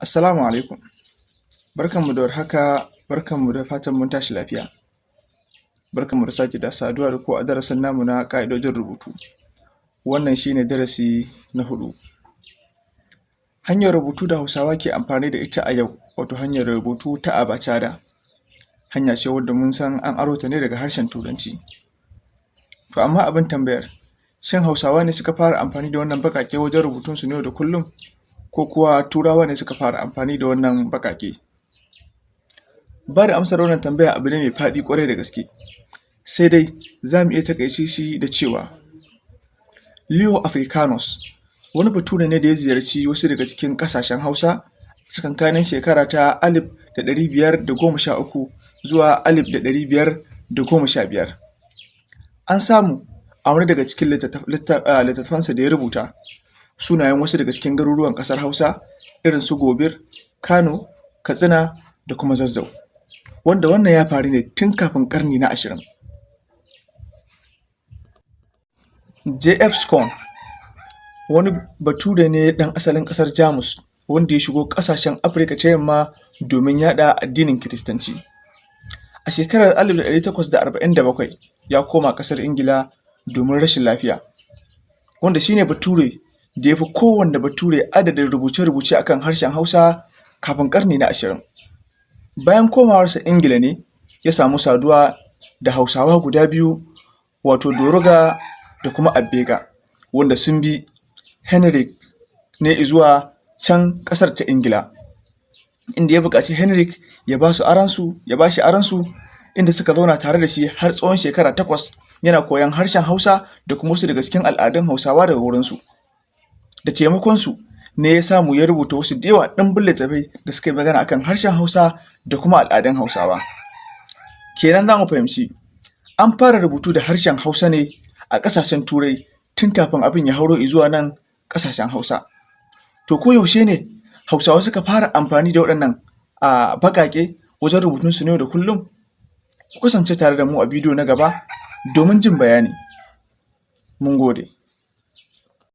Assalamu alaikum, barkanmu da warhaka, barkanmu da fatan mun tashi lafiya. Barkanmu da sake saduwa da ku a darasin namu na ƙa'idojin rubutu. Wannan shi ne darasi na huɗu. Hanyar rubutu da Hausawa ke amfani da ita a yau, wato hanyar rubutu ta abacada, hanya ce wadda mun san an aro ta ne daga harshen Turanci. To amma abin tambayar, shin Hausawa ne suka fara amfani da wannan baƙaƙe wajen rubutunsu na yau da kullum ko kuwa Turawa ne suka fara amfani da wannan baƙaƙe? Ba da amsar wannan tambaya abu ne mai faɗi ƙwarai da gaske, sai dai za mu iya taƙaice shi da cewa Leo Africanus wani Bature ne da ya ziyarci wasu daga cikin ƙasashen Hausa tsakankanin shekara ta 1513 zuwa 1515. An samu a wani daga cikin littattafansa da ya rubuta sunayen wasu daga cikin garuruwan ƙasar Hausa irin su Gobir, Kano, Katsina da kuma Zazzau, wanda wannan ya faru ne tun kafin ƙarni na 20. J.F. Scone wani Bature ne ɗan asalin ƙasar Jamus wanda ya shigo ƙasashen Afirka ta yamma domin yaɗa addinin Kiristanci. A shekarar 1847 ya koma ƙasar Ingila domin rashin lafiya, wanda shi ne Bature da ya fi kowane Bature adadin rubuce-rubuce a kan harshen Hausa kafin ƙarni na 20. Bayan komawarsa Ingila ne ya samu saduwa da Hausawa guda biyu, wato Doruga da kuma Abbega, wanda sun bi Henry ne izuwa can ƙasar ta Ingila, inda ya buƙaci Henry ya ba shi aronsu, inda suka zauna tare da shi har tsawon shekara 8 yana koyon harshen Hausa da kuma wasu daga cikin al'adun Hausawa daga wurinsu. Da taimakonsu ne ya samu ya rubuta wasu da yawa ɗimbin littattafai da suka yi magana akan harshen Hausa da kuma al'adun Hausawa. Kenan za mu fahimci an fara rubutu da harshen Hausa ne a ƙasashen Turai tun kafin abin ya hauro izuwa nan ƙasashen Hausa. To ko yaushe ne Hausawa suka fara amfani da waɗannan baƙaƙe wajen rubutunsu na yau da kullum? Ku kasance tare da mu a bidiyo na gaba domin jin bayani. Mun gode.